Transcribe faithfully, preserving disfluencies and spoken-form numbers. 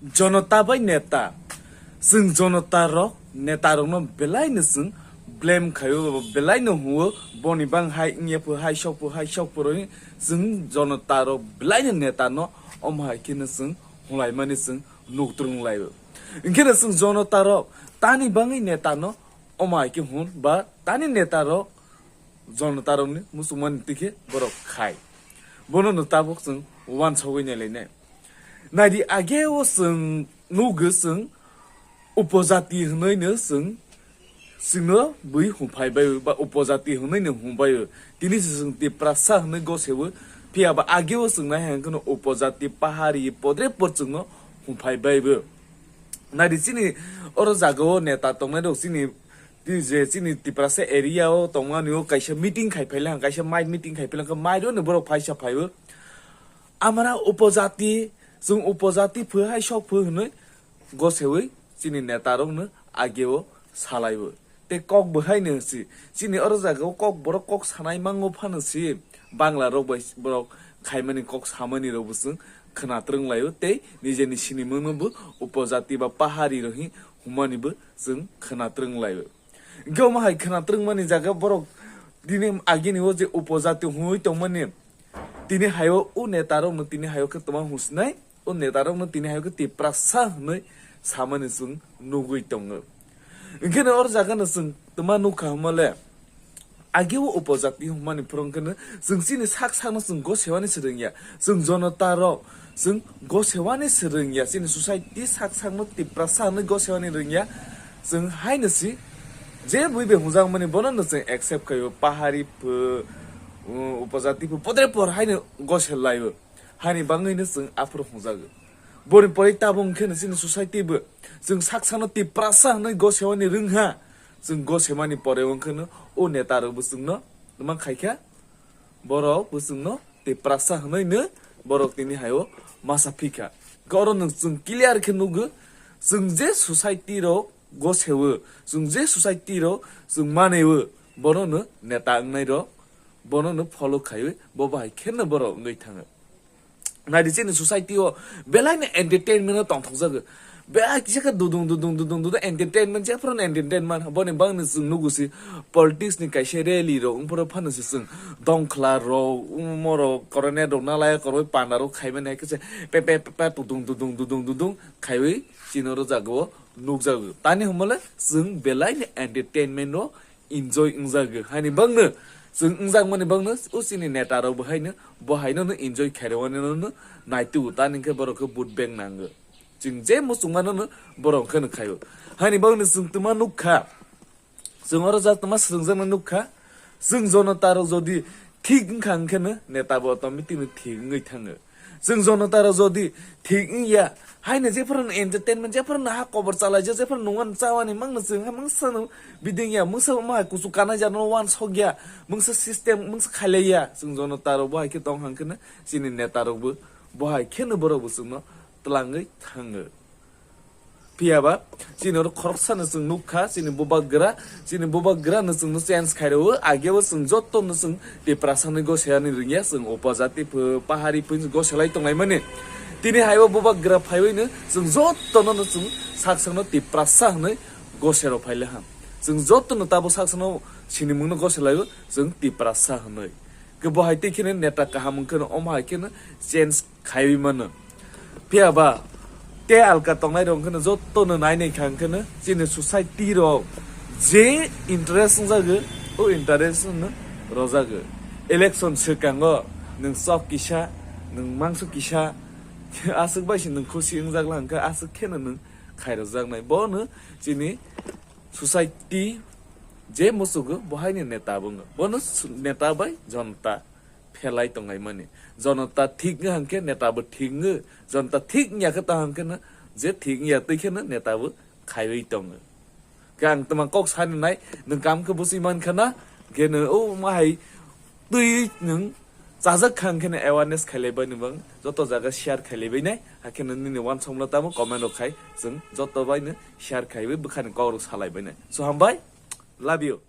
Jonota bai neta. Chwng jonota rok, neta rokno belai no chwng blame khaio, belai no huo, boni bang hai wngya pho, hai sok pho, hai sok pho roi chwng jonota rok belai no neta no omo hai khe no chwng hulaimani chwng nuk twrwng laio. Hwnkhe no chwng jonota rok tani bangwi neta no omo hai khe hun ba tani neta rok jonota rokni muchungmani twi khe borok khai. Bono no tabuk chwng uansugwi nailainai. Naidi, age o chwng nugo chwng upojati hwnwi no chwng, chwngno bui humphai bai ba upojati hwnwi no humbai. Tini se chwng Tiprasa hwnwi goseo, phiya ba age o chwng nai hwnkhe no upojati, pahari, podre pod chwngno humphai bai bo. Naidi, chini oro jaga o neta tongnai rok, chini Twi je chini Tiprasa area o tongmani o kaisa meeting khai phaila, kaisa mai meeting khai phaila, khe mai roni borok phaisa phaibo. Amara upojati, chwng upojati pho hai sok pho hwnwi gosewi chini neta rokno age o salaibo. Tei kok bo hai no si, chini oro jaga o kok borok kok sanai mango phano si, Bangla rok bai borok khaimani kok samani rok bo chwng khwna twrwng laio, tei nijeni sinimungno bo upojati ba pahari rok hi humani bo chwng khwna twrwng laio. Hwnkhe omo hai khwna twrwngmani jaga borok tini agini o je upojati hwnwi tongmani, tini haio o neta rokno tini haio khe tongma hwnsinai, o neta rokno tini haio khe Tiprasa hwnwi samani chwng nugwi tongo. Hwnkhe no oro jaga no chwng tongma nukha hwnmale, age o upojati hwnmani phwrwng khe no chwng chini sak sakno chwng gosewani se rwngya, chwng jonota rok, chwng gosewani se rwngya, chini society sak sakno Tiprasa hwnwi gosewani rwngya. Chwng haino si je bui bai hwnjakmani bono no chwng accept khaio, pahari pho, um, upojati pho, podre por haino gose laio, hani bangwi no chwng aphuru hwnjago. Boni pore tabuk hwnkhe no chini society bo chwng sak sakno Tiprasa hwnwi gosewani rwngha, chwng gosemani pore hwnkhe no o neta rok bo chwngno tma khaikha, borok bo chwngno Tiprasa hwnwi no borok tini haio masa phikha. Hwnkhe oro nwng chwng clear khe nugo, chwng je society rok goseo, chwng je society rok chwng maneo, bono no neta wngnai rok, bono no follow khaiwi bo bahai khe no borok wngwi thango. Naidi, chini society o belai no entertainment o tongthokjago. Belai kisa khe dudung dudung dudung dudung entertainment, jephuru no entertainment. Boni bagwi no chwng nugo si, politics ni kaisa rally rok wngphuru phano se chwng dongkhla rok, um, morok, coronet rok, nalaya koroi panda rok khaimani hai khe se pe pe pe pe dudung dudung dudung dudung khaiwi chini oro jaga o nukjago. Tani hwnmale chwng belai no entertainment o enjoy wngjago. Haini bagwi no chwng wngjakmani bagwi no o chini neta rok bo haino, bo haino no enjoy khairoknani no naitugo, tani hwnkhe borok khe vote bank nango. Chwng je muchungmano no borok khe no khaio. Haini bagwi no chwng tuma nukha, chwng oro jak tuma swrwngjaknai nukha, chwng jonota rok jodi thik wngkha hwnkhe no neta bo automatic no thik wngwi thango. Chwng jonota rok jodi thik wngya, haino jephuru no entertainment, jephuru no ha kobor chalaijak, jephuru no nungmano chawani mangno chwng ha mangsa no biding ya, mangsa omo hai kuchuk kanai jano wansok ya, mangsa system, mangsa khailai ya, chwng jonota rok bo hai khe tong hang khe no chini neta rok bo, bo hai khe no borok bo chwngno twlangwi thango. Phiya ba chini oro khoroksa no chwng nukha, chini bubagra, chini bubagra no chwngno change khairwo, age o chwng joto no chwng Tiprasa ni goseyani rwngya, chwng upojati pho, pahari pho gose lai tonglai mani. Tini hai o bubagra phaiwi no chwng joto no, no chwng sak sak no Tiprasa hwnwi gose rw phai le ham. Chwng joto no tabo sak sak no sinimung no gose lai o chwng Tiprasa hwnwi. Khe bo hai tei kheno neta kaham wngkhe no omo hai kheno change khaiwi mano. Phiya ba tei alka tongnai rok wngkhe no joto no nai nai kha wngkhe no chini society rok je interest wngjago, o interest no rojago. Election swkango nwng chok kisa, nwng mangso kisa, aswk bai se nwng khusi wngjak lang kha, aswk kheno nwng khairokjaknai. Bono chini society je musugo, bo haini neta bo wngo. Bono su-, neta bai jonta phelai tonglaimani. Jonta thik wngkha hwnkhe neta bo thik wngo. Jonta thik wngya khe tong hwnkhe no, je thik wngya twi khe no neta bo khaiwi tongo. Khe ang tama kok sani nai, nwng kam khe bwswi man kha na, khe no o ma hai twi nwng chajak kha hwnkhe no awareness khailai bai nwng joto jaga share khailai bai nai, hakhe no nini wansong no tamo comment rok khai, chwng joto bai no share khaiwi bwkhani kok rok salai bai nai. So hambai, love you.